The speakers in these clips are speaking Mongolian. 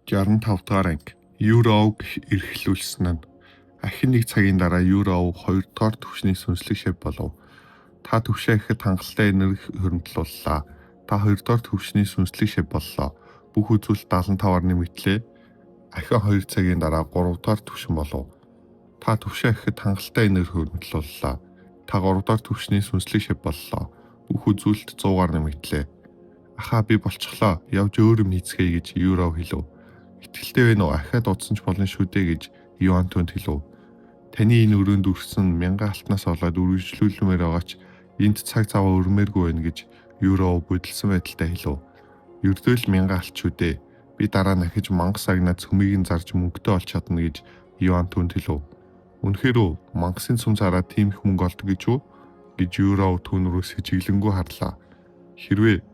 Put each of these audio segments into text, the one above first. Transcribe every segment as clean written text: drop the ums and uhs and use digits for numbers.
65 дугаар анги. Юроог эрхлүүлсэн нь. Ахин нэг цагийн дараа Юров 2 дугаар түвшний сүнслэг шив болов. Та түвшээ ихэд хангалттай энерги хуримтлууллаа. Та 2 дугаар түвшний сүнслэг шив боллоо. Бүх үзүүлэлт 75-аар нэмэгдлээ. Ахин 2 цагийн дараа 3 дугаар түвшин болов. Та түвшээ ихэд хангалттай энерги хуримтлууллаа. Та 3 дугаар түвшний сүнслэг шив боллоо. Бүх үзүүлэлт 100-аар нэмэгдлээ. Ахаа, би болчихлоо. Явж өөр юм хийцгээе гэж Юров хэлв. Итгэлтэй байна уу? Ахиад удсан ч болно шүү дээ гэж Юан түүнд хэлв. Таны энэ өрөөнд үрсэн мянган алтнаас болоод үргэлжлүүлмээр байгаа ч энд цаг заваа өрмөөргүй байна гэж Юров будилсан байдалтай хэлв. Ердөө л мянган алт шүү дээ. Би дараа нь ахиж мангас агнаа цөмийг нь зарж мөнгөтэй олж чадна гэж Юан түүнд хэлв. Үнэхээр үү? Мангасын цөм зараад тийм их мөнгө олдог гэж үү? Гэж Юров түүн рүү сэжиглэнгүү харлаа. Хэрвээ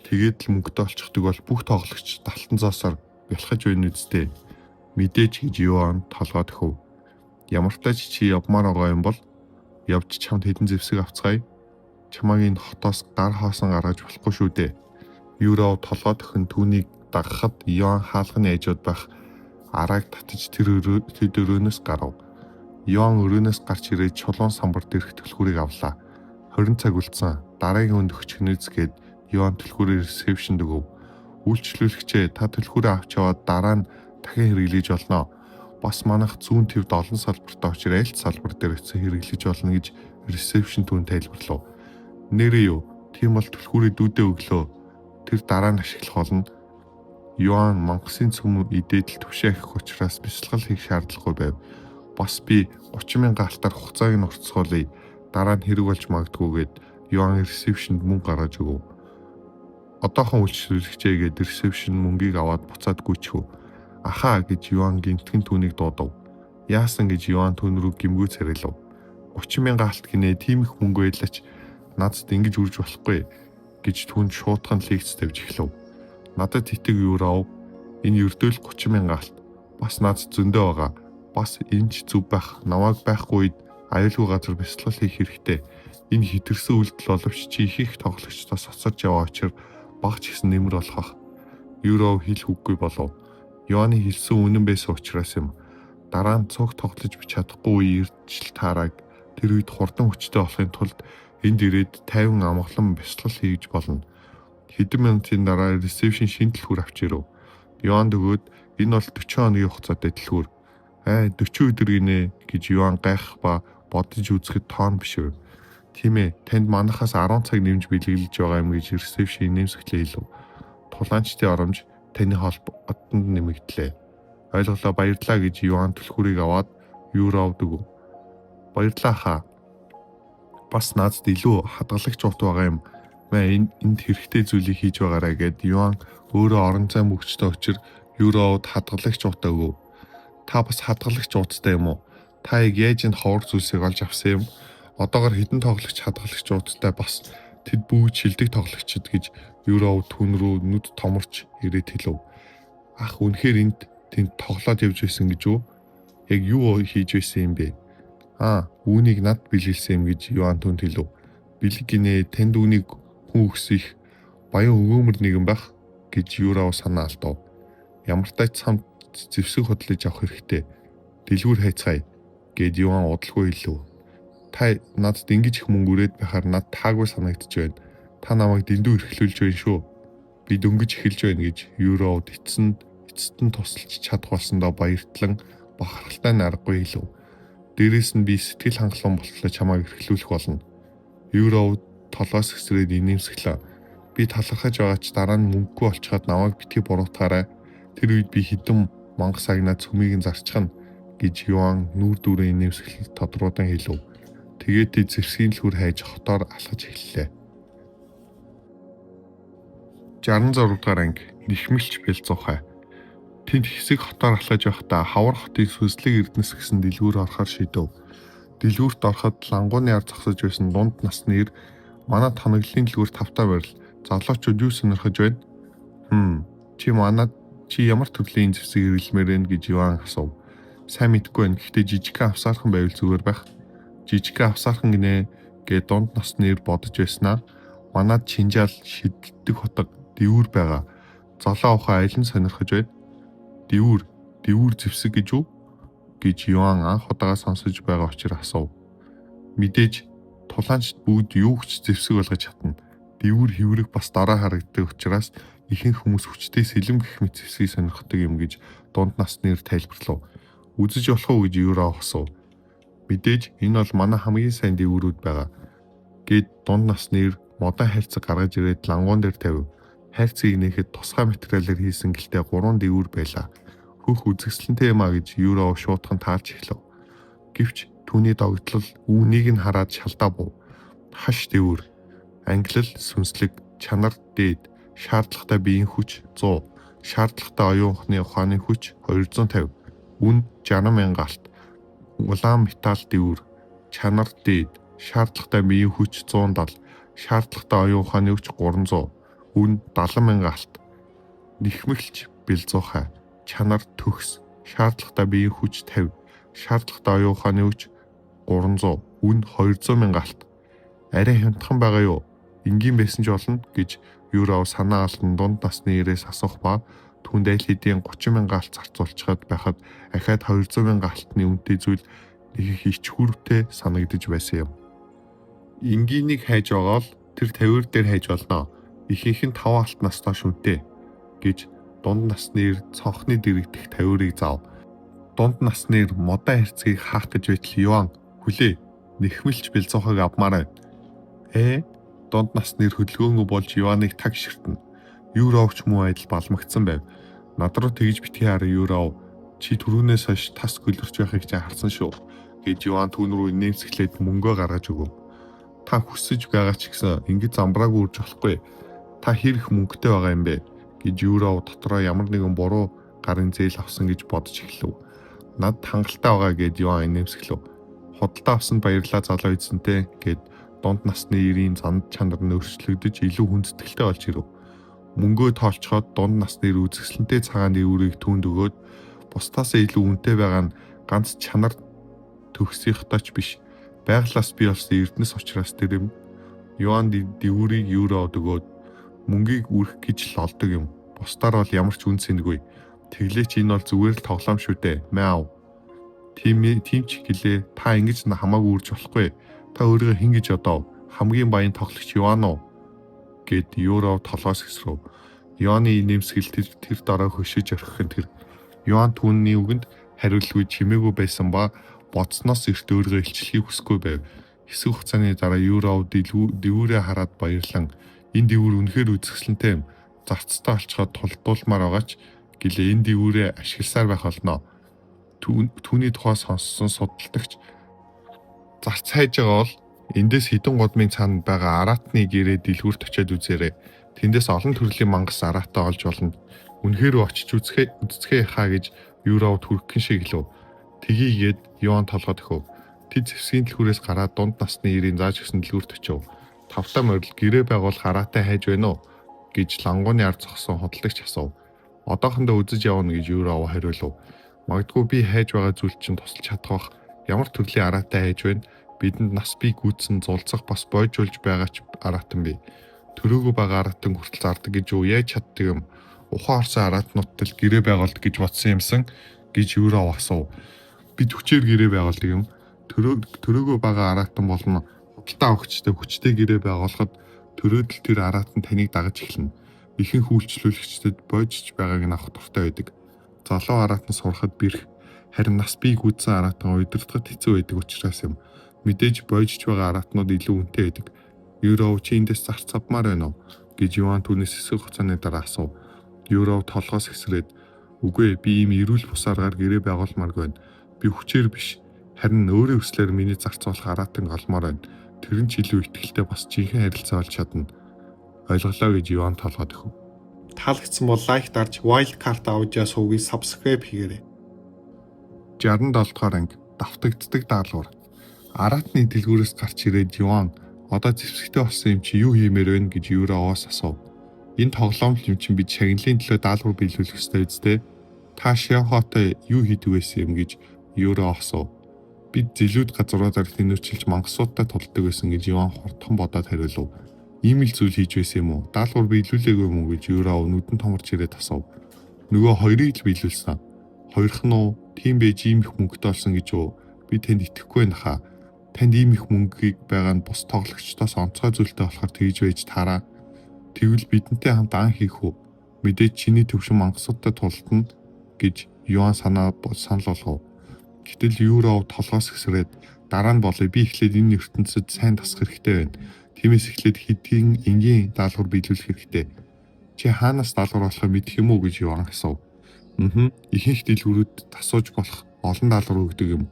тэгээд л мөнгөтэй олчихдог бол бүх тоглогч далтан зоосоор бялхаж байна үсттэй. Мэдээж гэж Юан толгой дөхөв. Ямартай ч чи явмаар байгаа юм бол явж чамд хэдэн зэвсэг авцгаая. Чамайг энэ хотоос гар хоосон гаргаж болохгүй шүү дээ. Юров толгой дөхөн түүнийг дагахад Юан хаалганы хажууд байх арааг татаж тэр тэд өрөөнөөс гарав. Юан өрөөнөөс гарч ирээд чулуун самбар дээрх түлхүүрийг авлаа. 20 цаг үлдсэн. Дараагийн хүнд өгчих нь биз гээд Юан түлхүүрээ ресепшнд өгөв. Үйлчлүүлэгчээ, та түлхүүрээ авч яваад дараа нь дахин хэрэглэж болно. Бас манайх зүүн твд олон салбартай учир аль ч салбар дээр очисон хэрэглэж болно гэж ресепшн түүнд тайлбарлав. Нээрээ юу? Тийм бол түлхүүрээ дүүдээ өглөө. Тэр дараа нь ашиглах болно. Юан мангасын цөм идээд л түвшээ ахих учраас бясалгал хийх шаардлагагүй байв. Бас би 30 мянган алтаар хугацааг нь уртасгуулъя. Дараа нь хэрэг болж магадгүй гээд Юан ресепшнд мөнгө гаргаж өгөв. Одоохон үйлчлүүлэгчээ гээд ресепшн мөнгийг аваад буцаад гүйчихв. Ахаа гэж Юан гэмтгэн түүнийг дуудав. Яасан гэж Юан түүн рүү гэмгүй царайлав. 30 мянган алт гинэ, тийм их мөнгө байлаа ч надад ингэж үрж болохгүй гэж түүнд шуутхан лекц тавьж эхлэв. Надад итэг, Юров, энэ ердөө л 30 мянган алт. Бас надад зөндөө байгаа. Бас энэ ч зөв байх. Намайг байхгүй үед аюулгүй газар бясалгал хийх хэрэгтэй. Энэ хэтэрсэн үйлдэл боловч чи их их тоглогчдоос цоцорж яваа учир бага ч гэсэн нэмэр болох ах. Юров хэлэх үггүй болов. Юаны хэлсэн үнэн байсан учраас юм. Дараа нь цуг тоглож би чадахгүй үе ирж л таараг. Тэр үед хурдан хүчтэй болохын тулд энд ирээд 50 амгалан бясалгал хийж болно. Хэдэн минутын дараа ресепшн шинэ түлхүүр авч ирэв. Юанд өгөөд, энэ бол 40 хоногийн хугацаатай түлхүүр. Аа, 40 өдөр гинэ гэж Юан гайхах ба бодож үзэхэд тоон биш вэ. Тийм ээ, танд манайхаас 10 цаг нэмж бэлэглэж байгаа юм гэж ресепшн инээмсэглэн хэлв. Тулаанчдын оромж таны холбоотонд нэмэгдлээ. Ойлголоо, баярлаа гэж Юан түлхүүрийг аваад Юровд өгөв. Баярлалаа, хаа. Бас надад илүү хадгалагч уут байгаа юм. Мэ, энд хэрэгтэй зүйлийг хийж байгаарай гээд Юан өөрөө орон зай мөгчтэй учир Юровд хадгалагч уутаа өгөв. Та бас хадгалагч ууттай юм уу? Та яг яаж энэ ховор зүйлсийг олж авсан юм? Одоогор хэдэн тоглогч хадгалагч ууттай, бас тэд бүгд шилдэг тоглогчид гэж Юров түүн рүү нүд томорч ирээд хэлв. Ах, үнэхээр энд тэнд тоглоод явж байсан гэж үү? Яг юу хийж байсан юм бэ? Аа, үүнийг над бэлэглэсэн юм гэж Юан түүнд хэлв. Бэлэг гинэ, танд үүнийг хүн өгсөн их баян өгөөмөр нэгэн байх гэж Юров санаа алдав. Ямартай ч самд зэвсэг хөдлөж авах хэрэгтэй. Дэлгүүр хайцгаая гээд Юан удалгүй хэлв. Та надад ингэж их мөнгө үрээд байхаар над таагүй санагдаж байна. Та намайг дэндүү эрхлүүлж байна шүү. Би дөнгөж эхэлж байна гэж Юровд эцэст нь тусалж чадах болсондоо баяртлан бахархалтай нь аргагүй хэлв. Дээрээс нь би сэтгэл хангалуун болтлоо чамайг эрхлүүлэх болно. Юров толгоос хэсрээд инээмсэглээ. Би талархаж байгаа ч дараа нь мөнгөгүй олчхоод намайг битгий буруутгаарай. Тэр үед би хэдэн мангас агнаа цөмийг нь зарчихна гэж Юан нүүр дүүрэн инээмсэглэл тодруулан хэлв. Тэгээд тэд зэвсгийн дэлгүүр хайж хотоор алхаж эхэллээ. 66 дугаар анги. Нэхмэлч бялзуухай. Тэнд хэсэг хотоор алхаж байхдаа Хавар хотын сүнслэг эрдэнэс гэсэн дэлгүүр орохоор шийдэв. Дэлгүүрт ороход лангууны ар зогсож байсан дунд насны эр, манай тоноглолын дэлгүүр тавтаа барил. Залуучууд юу сонирхож байна? Хм. Чи манад чи ямар төрлийн зэвсэг хэрэглэмээр байна гэж Иван асуув. Сайн мэдэхгүй байна. Гэхдээ жижигхэн авсаархан байвал зүгээр байх. Жижигхэн авсаархан гинэ гээд дунд насны эр бодож байснаа, манад чинжаал, шидэлдэг хутга, дэвүүр байгаа. Золоо ухаан аль нь сонирхож байна? Дэвүүр, дэвүүр зэвсэг гэж үү? Гэж Юан анх удаага сонсож байгаа учир асуув. Мэдээж тулаанчид бүгд юу ч зэвсэг болгож чадна. Дэвүүр хэврэх бас дараа харагддаг учраас ихэнх хүмүүс хүчтэй сэлэм гэх мэт зэвсгийг сонирхдог юм гэж дунд насны эр тайлбарлав. Үзэж болох уу гэж Юра асуув. Мэдээж энэ бол манай хамгийн сайн дэвүүрүүд байгаа. Гээд дунд насны эр модон хайрцаг гаргаж ирээд лангуун дээр тавив. Хайрцгийг нээхэд тусгай материалаар хийсэн гэлтэй 3 дэвүүр байлаа. Хөх үзэсгэлэнтэй юм а гэж Юра шуутхан таалж эхлэв. Гэвч түүний догтлол үүнийг нь хараад шалдаа був. Хаш дэвүүр, ангилал, сүнслэг, чанар дээд, шаардлагатай биеийн хүч 100, шаардлагатай оюун ухааны ухааны хүч 250, үн 60 мянга алт, улаан металл дэвүүр, чанар дээд, шаардлагатай биеийн хүч 170, шаардлагатай оюун ухааны хүч 300, үн 70 мянга алт, нэхмэлч бэлзуухай, чанар төгс, шаардлагатай биеийн хүч 50, шаардлагатай оюун ухааны хүч 300, үн 200 мянга алт. Арай хямдхан байгаа юу? Энгийн байсан ч болно гэж Юров санаа алдан дунд насны ирээс асуух ба түүнд аль хэдийн 30 мянган алт зарцуулчихад байхад ахиад 200 мянган алтны үнэтэй зүйл нэг их ичхүүртэй санагдаж байсан юм. Энгийнийг хайж байгаа л тэр тавиур дээр хайж болно. Ихэнх нь 5 алтнаас доош үнэтэй гэж дунд насны эр цонхны дэрэгдэх тавиурыг зав. Дунд насны эр модон хайрцгийг хаах гэж байтал Юан хүлээ нэхмэлч бэлзуухыг авмаар байна. Дунд насны эр хөдөлгөөнгөө болж Юаныг таг ширтэнэ. Юровч муу адил балмагцсан байв. Над руу тэгж битгий хар Юров, чи түрүүнээс хойш тас гөлөрч байхыг чи харсан шүү гэж Юан түүн рүү нэмсэглээд мөнгөө гаргаж өгөв. Та хүсэж байгаа ч гэсэн ингэж замбраагүй үрж болохгүй. Та хэр их мөнгөтэй байгаа юм бэ гэж Юров дотроо ямар нэгэн буруу гарын зээл авсан гэж бодож эхлэв. Над хангалттай байгаа гэд Юан нэмсэглэв. Худалдаа авсанд баярлалаа залуу эзэнтэй гэд дунд насны эрийн занд чанар нь өөрчлөгдөж илүү хүндэтгэлтэй болж ирэв. Мөнгөө тоолцоход дунд насны эр үзэсгэлэнтэй цагаан дэвүүрийг түүнд өгөөд бусдаасаа илүү үнэтэй байгаа нь ганц чанар төгсийнхтой ч биш. Байгалаас бий болсон эрдэнэс учраас тэр юм. Юан дэвүүрийг Юровд өгөөд мөнгийг үрэх гэж л олдог юм. Бусдаар бол ямар ч үн цэнгүй. Тэглээч энэ бол зүгээр л тоглоом шүү дээ. Мяв. Тийм тийм ч гэлээ. Та ингэж хамаагүй үрж болохгүй. Та өөрийгөө хэн гэж бодов? Хамгийн баян тоглогч Юан уу? Гэд Юров толгоос хэсрэв. Юаны нэмсгэл тэр дараа хөшөж орхих нь тэр. Юан түүний үгэнд хариулгүй чимээгүй байсан ба бодсноос эрт өөрийгөө илчлэхийг хүсэхгүй байв. Хэсэг хугацааны дараа Юров дэвүүрээ хараад баярлан энэ дэвүүр үнэхээр үзэсгэлэнтэй юм. Зарцтай олцоход тулдуулмаар байгаа ч гэлээ энэ дэвүүрээ ашигласаар байх болно. Түүний тухай сонссон судалдагч зарц хайж байгаа бол эндээс хэдэн гудмын цаана байгаа араатны гэрээ дэлгүүрт очиад үзээрэй. Тэндээс олон төрлийн мангас араатаа олж болно. Үнэхээр очиж үзцгээе хаа гэж Юров түргэн шиг хэлв. Тгийгээд Юан толгой дөхөв. Тэд зэвсгийн дэлгүүрээс гараад дунд насны эрийн зааж өгсөн дэлгүүрт очив. Тавтай морил гэрээ байгуулах араатай хайж байна уу гэж лангууны ард зогссон худалдагч асуув. Одоохондоо үзэж явна гэж Юров хариулв. Магадгүй би хайж байгаа зүйл чинь тусалж чадах бах. Ямар төрлийн араатай хайж байна? Бидэнд нас бий гүйцэн зулцах бас бойжуулж байгаа ч араатан бий. Төрөөгөө байгаа араатан хүртэл зардаг гэж юу яаж чаддаг юм? Ухаан орсон араатнуудтай л гэрээ байгуулдаг гэж бодсон юмсан гэж Юров асуув. Бид хүчээр гэрээ байгуулдаг юм. Төрөөгөө байгаа араатан болно худалдаа авахчтай хүчтэй гэрээ байгуулахад төрөөдөл тэр араатан таныг дагаж эхэлнэ. Ихэнх үйлчлүүлэгчдэд бойжж байгааг нь авах дуртай байдаг. Залуу араатан сурахад бэрх, харин нас бий гүйцсэн араатан удирдахад хэцүү байдаг учраас юм. Мэдээж бойжж байгаа араатнууд илүү үнэтэй байдаг. Юров чи эндээс зарц авмаар байна уу гэж Юан түүнээс хэсэг хугацааны дараа асуув. Юров толгоос хэсрээд үгүй би ийм эрүүл бус аргаар гэрээ байгуулмааргүй байна. Би хүчээр биш харин өөрийн хүслээр миний зарц болох араатан олмоор байна. Тэр нь ч илүү итгэлтэй бас жинхэнэ харилцаа болж чадна. Ойлголоо гэж Юан толгой дөхөв. Таалагдсан бол лайк дарж Wild Card Audio сувгийг subscribe хийгээрэй. 67 дугаар анги давтагддаг даалгавар. Араатны дэлгүүрээс гарч ирээд Юан одоо зэвсэгтэй болсон юм чи юу хиймээр байна гэж Юровоос асуув. Энэ тоглоом л юм чинь бид шагналын төлөө даалгавар биелүүлэх ёстой биз дээ. Та Шиохотой юу хийдэг байсан юм гэж Юро асуув. Бид зэлүүд газруудаар тэнүүчилж мангасуудтай тулдаг байсан гэж Юан хурдхан бодоод хариулв. Ийм л зүйл хийж байсан юм уу? Даалгавар биелүүлээгүй юм уу гэж Юро нүдэн томорч ирээд асуув. Нөгөө хоёрыг л биелүүлсэн. Хоёрх нь уу? Тийм байж ийм их мөнгөтэй болсон гэж үү? Би танд итгэхгүй байна хаа. Танд ийм их мөнгийг байгаа нь бус тоглогчдоос онцгой зүйлтэй болохоор тэгж байж таараа. Тэгвэл бидэнтэй хамт ан хийх үү? Мэдээж чиний төвшин мангасуудтай тултна гэж Юан санаа санал болгов. Гэтэл Юро толгоос хэсрээд дараа нь болъё, би эхлээд энэ ертөнцид сайн дасах хэрэгтэй байна. Тиймээс эхлээд хэдийн энгийн даалгавар биелүүлэх хэрэгтэй. Чи хаанаас даалгавар болохыг мэдэх юм уу гэж Юан асуув. Мм. Ихэнх дэлгүүрүүд асууж болох олон даалгавар өгдөг юм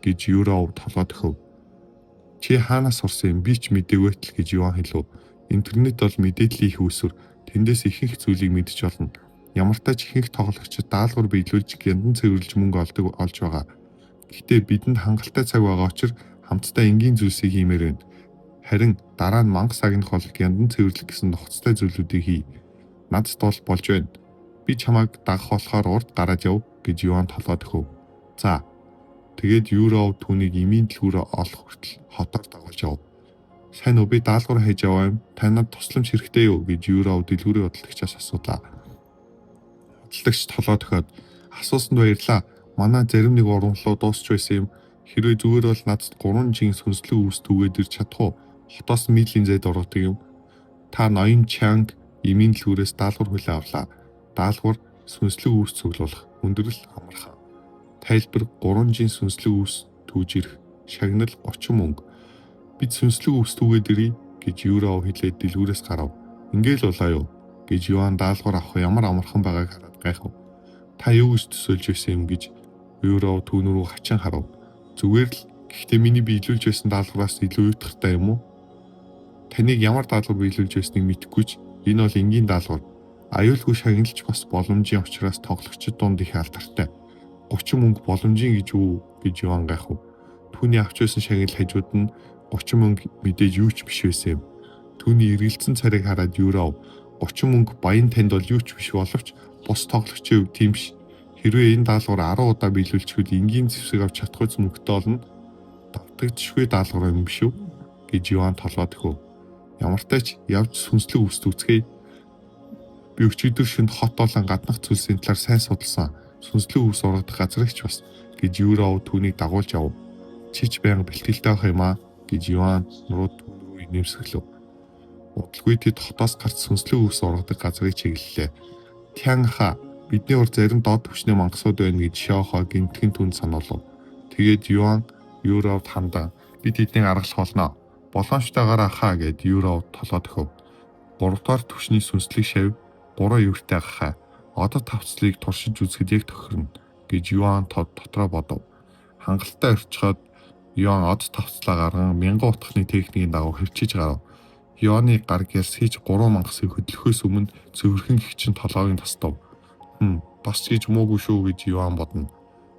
гэж Юро толгой дохив. Чи хаанаас сурсан юм, би ч мдэггүй л гэж Юан хэлв. Интернет бол мэдээллийн их үүсвэр. Тэндээс ихэнх зүйлийг мэдэж болно. Ямартай ч ихэнх тоглогчид даалгавар биелүүлж гяндан цэвэрлж мөнгө олдог олж байгаа. Гэхдээ бидэнд хангалттай цаг байгаа учир хамтдаа энгийн зүйлсийг хиймээр байна. Харин дараа нь мангас агнах бол гяндан цэвэрлэх гэсэн нухацтай зүйлүүдийг хий. Надад бол болж байна. Би чамайг дагах болохоор урд гараад яв гэж Юан толгой дохив. За. Тэгээд Юро түүнийг эмийн дэлгүүрээ олох хүртэл хотоор дагуулж яв. Сайн уу, би даалгавар хайж яваа юм. Танад тусламж хэрэгтэй юу гэж Юро дэлгүүрийн худалдагчаас асуулаа. Худалдагч толгой дохиод асуусанд баярлалаа. Манай зарим нэг урамлуу дуусч байсан юм. Хэрвээ зүгээр бол надад 3 жин сүнслэг өвс түгээд ирч чадах уу? Хотоос милийн зайд ургадаг юм. Та ноён Чанг эмийн дэлгүүрээс даалгавар хүлээн авлаа. Даалгавар сүнслэг өвс цуглуулах өндөрлөл амархан. Тайлбар 3 жин сүнслэг өвс түүж ирэх. Шагнал 30 мөнгө. Бид сүнслэг өвс түүгээд ирье гэж Юро хэлээд дэлгүүрээс гарав. Ингээл болоо юу гэж Юан даалгавар авах ямар амархан байгааг хараад гайхав. Та юу гэж төсөөлж байсан юм гэж Юро түүн рүү хачин харав. Зүгээр л, гэхдээ миний биелүүлж байсан даалгавраас илүү уйтгартай юм уу? Таныг ямар даалгавар биелүүлж байсныг мэдэхгүй ч энэ бол энгийн даалгавар. Аюулгүй шагналж бас боломжийн учраас тоглогчид дунд их алдартай. 30 мөнгө боломжийн гэж үү гэж Юан гайхав. Түүний авч байсан шагнал хажууд нь 30 мөнгө мэдээж юу ч биш байсан юм. Түүний эргэлзсэн царайг хараад Юро 30 мөнгө баян танд бол юу ч биш боловч бус тоглогчийн хувьд тийм биш. Хэрвээ энэ даалгавар 10 удаа биелүүлчихвэл энгийн зэвсэг авч чадахгүй мөнгөтэй болно. Давтагдшгүй даалгавар юм биш үү гэж Юан толгой дөхөв. Ямартай ч явж сүнслэг өвсд үзгэе. Би өчигдөр шөнө хот болон гаднах зүйлсийн талаар сайн судалсан. Сүнслэг өвс ургадах газрыг ч бас гэж Юро түүнийг дагуулж яв. Чи ч байнга бэлтгэлтэй байх юм аа гэж Юан нуруу түүн рүү нэмсэглэв. Удалгүй тэд хотоос гарч сүнслэг өвс ургадаг газрыг чиглэлээ. Тянха бидний ур зарим доод түвшний мангасууд байна гэж Шоохо гинтгэн түнд сануулв. Тэгээд Юан Юровд хандан бид тэднийг аргалах болно. Боломжтойгоор ахаа гэд Юров толгой дохив. 3 дугаар түвшний сүнслэг шав 3 евртэй гахаа. Одоо тавцлыг туршиж үзэхэд яг тохирно гэж Юан дотроо бодов. Хангалттай орчхоод Юан од тавцлаа гарган мянган утганы техникийн дагуу хэвчиж гарав. Юаны гар гялс хийж 3 мангасыг хөдлөхөөс өмнө цэвэрхэн гэгчин толгойг тастав. Бас ч гэж муугүй шүү гэж Юан бодно.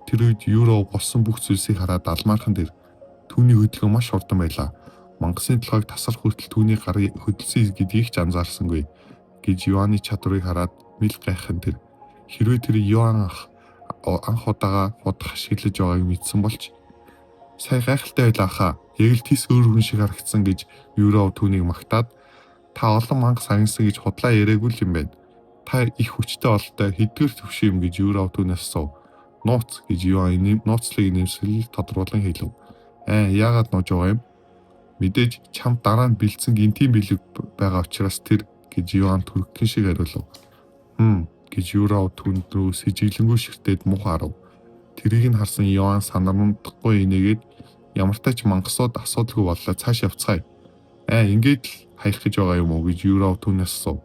Тэр үед Юро болсон бүх зүйлсийг хараад алмаархан дэр. Түүний хөдөлгөөн маш хурдан байлаа. Мангасын толгойг тасрах хүртэл түүний гар хөдөлсөн гэдгийг ч анзаарсангүй гэж Юаны чадварыг хараад мэл гайхан тэр. Хэрвээ тэр Юан ах анх удаага худах ашиглаж байгааг мэдсэн болч сая гайхалтай байлаа хаа. Яг л тис өөр хүн шиг харагдсан гэж Юро түүнийг магтаад та олон мангас агнсан гэж худлаа яриаггүй л юм байна. Та их хүчтэй ололтой хэдгээр төвшин юм гэж Юро түүнээс асуув. Нууц гэж Юан нууцлыг нэмсэл тодруулан хэлв. Яагаад нууж байгаа юм? Мэдээж чамд дараа нь бэлдсэн гинтийн бэлэг байгаа учраас тэр гэж Юан түргэн шиг хариулав. Гэж Юро түүнд рүү сэжиглэнгүү ширтээд муухай харав. Тэрийг нь харсан Юан санамдахгүй инээгээд ямартай ч мангасууд асуудалгүй боллоо, цааш явцгаая. Ингээд л хаях гэж байгаа юм уу гэж Юро түүнээс асуув.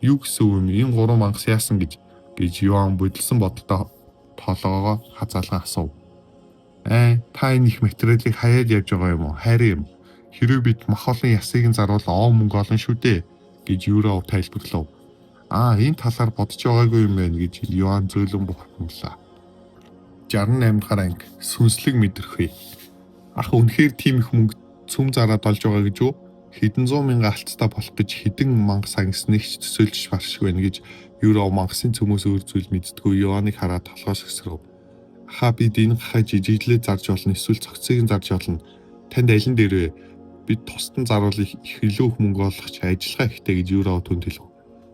Юу гэсэн үг юм, энэ 3 мангас яасан гэж Юан бодилсан бодолтой толгоогоо хазаалган асуув. Та энэ их материалыг хаяад явж байгаа юм уу? Хайр юм. Хэрвээ бид мах олон ясыг нь зарвал оо мөнгө олон шүү дээ гэж Юро тайлбарлав. Энэ талаар бодож байгаагүй юм байна гэж Юан зөөлөн бухимлаа. 68 дахь анги сүнслэг мэдрэхүй. Ах үнэхээр тийм их мөнгө цөм зараад олж байгаа гэж үү? Хэдэн зуун мянган алттай болох гэж хэдэн мангас агнсныг ч төсөөлж баршгүй байна гэж Юро мангасын цөмөөс өөр зүйл мэддэггүй Юаныг хараад толгоос өсрөв. Ахаа бид энэ гахай жижиглээ зарж болно эсвэл цогцыг нь зарж болно. Танд аль нь дээр вэ? Бид тусдан зарвал их илүү их мөнгө олох ч ажиллагаа ихтэй гэж Юро түнд хэлв.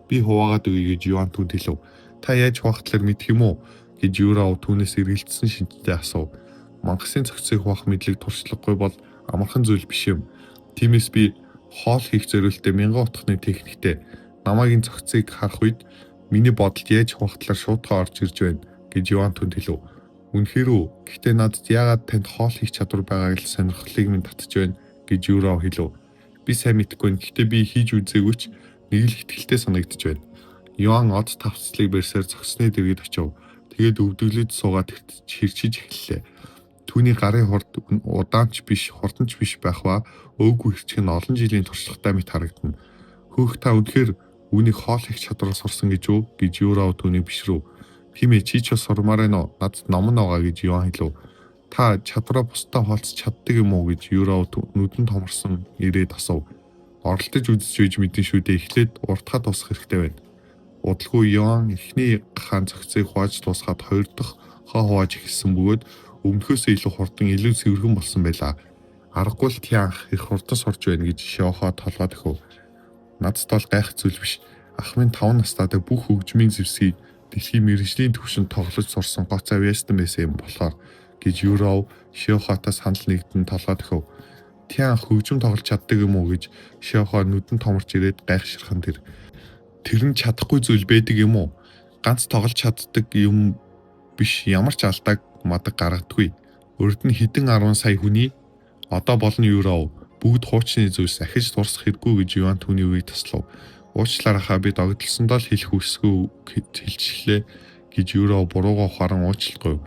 Би хуваагаад өгье гэж Юан түнд хэлв. Та яаж хуваах талаар мэдэх юм уу? Гэж Юрао түүнээс эргэлдсэн шинжтэй асуув. Мангасын цогцыг хуваах мэдлэг туршлагагүй бол амархан зүйл биш юм. Тиймээс би хоол хийх зориулттай мянган утганы техниктэй намайг энэ цогцыг харах үед миний бодолд яаж хуваах талаар шуутгаа орж ирж байна гэж Юан түнд хэлв. Үнэхээр үү? Гэхдээ надад яагаад танд хоол хийх чадвар байгааг л сонирхлыг минь татж байна гэж Юрао хэлв. Би сайн мэдэхгүй байна. Гэхдээ би хийж үзээгүй ч нэг л итгэлтэй санагдаж байна. Юан од тавцлыг барьсаар зогсны дэргэд очив. Тэгээд өвдөглөж суугаад хэрчиж эхэллээ. Түүний гарын хурд удаан ч биш, хурдан ч биш байх ба өөгүй хэрчих нь олон жилийн туршлагатай мэт харагдана. Хөөх, та үнэхээр үүнийг хоол хийх чадвараа сурсан гэж үү гэж Юрао түүнийг бишрэв. Тийм ээ, чи ч бас сурмаар байна уу? Надад ном нь байгаа гэж Юан хэлв. Та чадвараа бусдад хуваалцах чаддаг юм уу гэж Юрао нүдэн томорсон ирээд асуув. Оролдож үзэж байж мэдэн шүү дээ. Эхлээд уртгаа дуусгах хэрэгтэй байна. Удалгүй Юан эхний гахаан цогцыг хувааж дуусгаад хоёр дахь хоо хувааж эхэлсэн бөгөөд өмнөхөөсөө илүү хурдан, илүү цэвэрхэн болсон байлаа. Аргагүй л Тянх их хурдан сурч байна гэж Шиохо толгой дохив. Надад бол гайх зүйл биш. Ах минь 5 настайдаа бүх хөгжмийн зэвсгийг дэлхийн мэргэжлийн түвшинд тоглож сурсан гоц авьяастан байсан юм болохоор гэж Юров Шиохотой санал нэгдэн толгой дохив. Тян хөгжим тоглож чаддаг юм уу гэж Шиохо нүдэн томорч ирээд гайхширхан тэр. Тэр нь чадахгүй зүйл байдаг юм уу? Ганц тоглож чаддаг юм биш, ямар ч алдааг мадаг гаргадаггүй. Урд нь хэдэн 10 сая хүний одоо болно Юров бүгд хуучны зүйлс ахиж дурсах хэрэггүй гэж Юан түүний үгийг таслав. Уучлаарай хаа, би догдолсондоо л хэлэх үсгүй хэлчихлээ гэж Юро буруугаа ухааран уучлахгүй.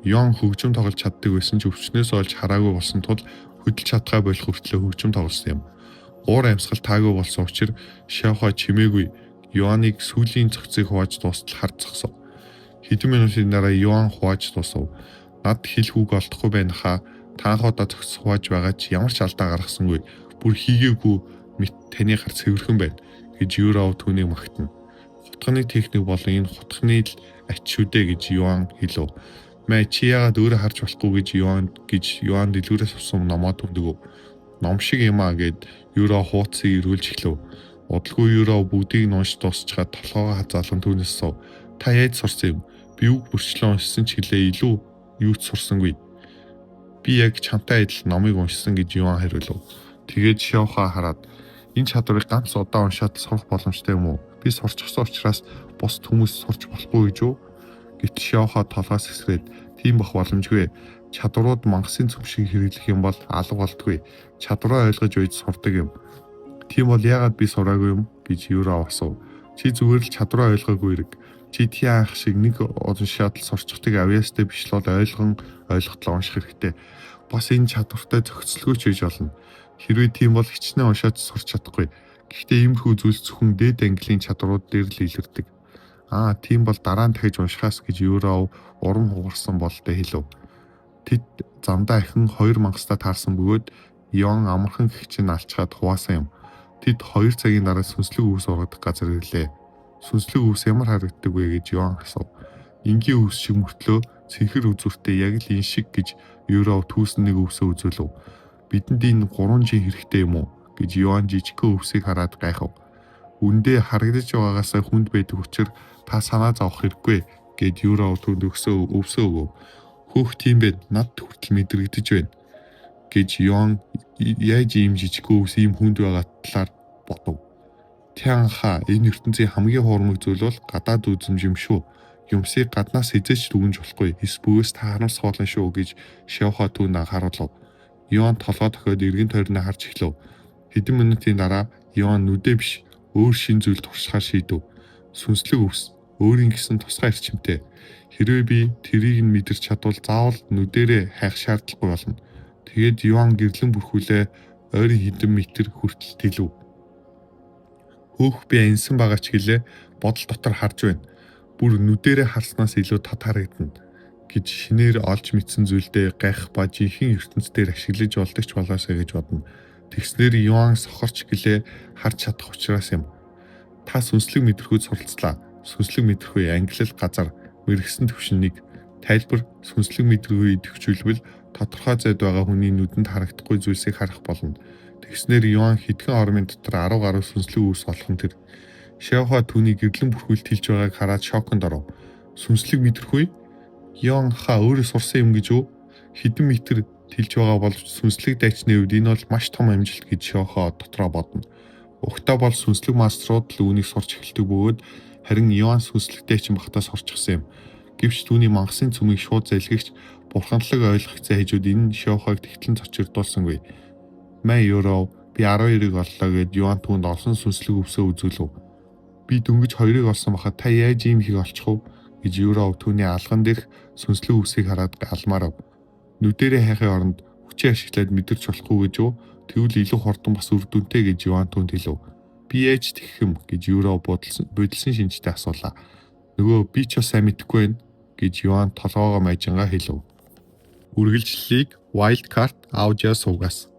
Юан хөгжим тоглож чаддаг байсан ч өвчнөөс олж хараагүй болсон тул хөдөлж чадхаа болох хүртлээр хөгжим тоглосон юм. Уур амьсгал таагүй болсон учир Шаохо чимээгүй Юаныг сүүлийн цогцыг хувааж дуустал харж зогсов. Хэдэн минутын дараа Юан хувааж дуусав. Над хэлэх үг олдохгүй байна хаа. Та анх удаа цогц хувааж байгаа ч ямар ч алдаа гаргасангүй. Бүр хийгээгүй мэт таны гар цэвэрхэн байна гэж Юрао түүнийг магтана. Хутганы техник болон энэ хутганы л ач шүү дээ гэж Юан хэлв. Мэ чи яагаад өөрөө харж болохгүй гэж Юан дэлгүүрээс авсан номоо түндгөв. Ном шиг юм аа гэд Юро хууцыг эргүүлж эхлэв. Удалгүй Юро бүгдийг нь унш дуусчаад толгоогоо хазаалан түүнээс суув. Та яаж сурсан юм? Би үг бүрчлэн уншсан ч гэлээ илүү юу ч сурсангүй. Би яг чамтай адил номыг уншсан гэж Юан хариулв. Тэгээд Шиохаа хараад энэ чадварыг ганц удаа уншаад сурах боломжтой юм уу? Би сурчихсан учраас бусад хүмүүс сурч болохгүй гэж үү? Гэтэл Шиохаа толгоос эсрээд тийм бах боломжгүй. Чадварууд мангасын цөм шиг хэрэглэх юм бол алга болдгүй. Чадвараа ойлгож байж сурдаг юм. Тийм бол яагаад би сураагүй юм гэж Юро асуув. Чи зүгээр л чадвараа ойлгоогүй хэрэг. Чи Тян ах шиг нэг уншаад л сурчдаг авьяастай биш л бол ойлгон ойлготлоо унших хэрэгтэй. Бас энэ чадвартай зохицолгүй ч байж болно. Хэрвээ тийм бол хичнээн уншаад сурч чадахгүй. Гэхдээ иймэрхүү зүйл зөвхөн дээд английн чадварууд дээр л илэрдэг. Аа, тийм бол дараа нь дахиж уншихаас гэж Юро урам хугарсан бололтой хэлв. Тэд замдаа ахин 2 мангастай таарсан бөгөөд Йон амархан гэгч нь алчхаад хуваасан юм. Тэд 2 цагийн дараа сүнслэг өвс ургадаг газар ирлээ. Сүнслэг өвс ямар харагддаг вэ гэж Йоан асуув. Энгийн өвс шиг мөртлөө цэнхэр үзүүртэй яг л энэ шиг гэж Юро түүсэн нэг өвсөө үзүүлв. Бидэнд энэ 3 жин хэрэгтэй юм уу гэж Йоан жижигхэн өвсийг хараад гайхав. Үндэ харагдаж байгаагаасаа хүнд байдаг учир та санаа зовох хэрэггүй гэд Юро түүнд өвсөө өгөв. Хөөх, тийм бэ, над хүртэл мэдрэгдэж байна гэж Йоан яаж ийм жижигхэн өвс ийм хүнд байгаа талаар бодов. Тянха, энэ ертөнцийн хамгийн хуурмаг зүйл бол гадаад үзэмж юм шүү. Юмсыг гаднаас хэзээ ч дүгнж болохгүй. Эс бөгөөс та харамсах болно шүү гэж Шиохо түүнд анхааруулав. Йоан толгой дохиод эргэн тойрноо харж эхлэв. Хэдэн минутын дараа Йоан нүдэ биш өөр шин зүйл туршихаар шийдэв. Сүнслэг өвс өөрийн гэсэн тусгай эрчимтэй. Хэрвээ би тэрийг нь мэдэрч чадвал заавал нүдэрээ хайх шаардлагагүй болно. Тэгээд Йоан гэрлэн бүрхүүлээ ойрын хэдэн метр хүртэл тэлв. Хөөх, би аньсан байгаа ч гэлээ бодол дотор харж байна. Бүр нүдэрээ харснаас илүү тат харагдана гэж шинээр олж мэдсэн зүйлдээ гайх ба жинхэнэ ертөнц дээр ашиглаж болдог ч болоосаа гэж бодно. Тэгснээр Юан сохорч гэлээ харж чадах учраас юм. Та сүнслэг мэдрэхүйд суралцлаа. Сүнслэг мэдрэхүй ангилал газар мэргэсэн төвшин нэг тайлбар сүнслэг мэдрэхүй идэвхжүүлбэл тодорхой зайд байгаа хүний нүдэнд харагдахгүй зүйлсийг харах болно. Тэгснээр Юан хэдхэн ормын дотор 10 гаруй сүнслэг үс олох нь тэр. Шиохуа түүний гэрлэн бүрхүүлэлт хэлж байгааг хараад шоконд оров. Сүнслэг мэдрэх үе? Юан ха өөрөө сурсан юм гэж үү? Хэдэн метр тэлж байгаа боловч сүнслэг дайчны хувьд энэ бол маш том амжилт гэж Шиохуа дотроо бодно. Угтаа бол сүнслэг мастерууд л үүнийг сурч эхэлдэг бөгөөд харин Юан сүнслэг дайчин байхдаа сурчихсан юм. Гэвч түүний мангасын цөмийг шууд залгигч бурханлаг ойлгох хажууд энэ Шиохуаг тэгтлэн цочирдуулсангүй. "Мэ Юро, би 12-ыг оллоо" гээд Юан түүнд олсон сүнслэг өвсөө үзүүлв. "Би дөнгөж 2-ыг олсон байхад та яаж ийм ихийг олчих вэ?" гэж Юро түүний алган дээрх сүнслэг өвсийг хараад алмаарав. "Нүдэрээ хайхын оронд хүчээ ашиглаад мэдэрч болохгүй гэж үү? Тэгвэл илүү хурдан бас үр дүнтэй" гэж Юан түүнд хэлв. "Би яаж тэгэх юм?" гэж Юро будалсан шинжтэй асуулаа. "Нөгөө би ч бас сайн мэдэхгүй байна" гэж Юан толгоогоо майжингаа хэлв. Үргэлжлэлийг Wildcard аудио сувгаас.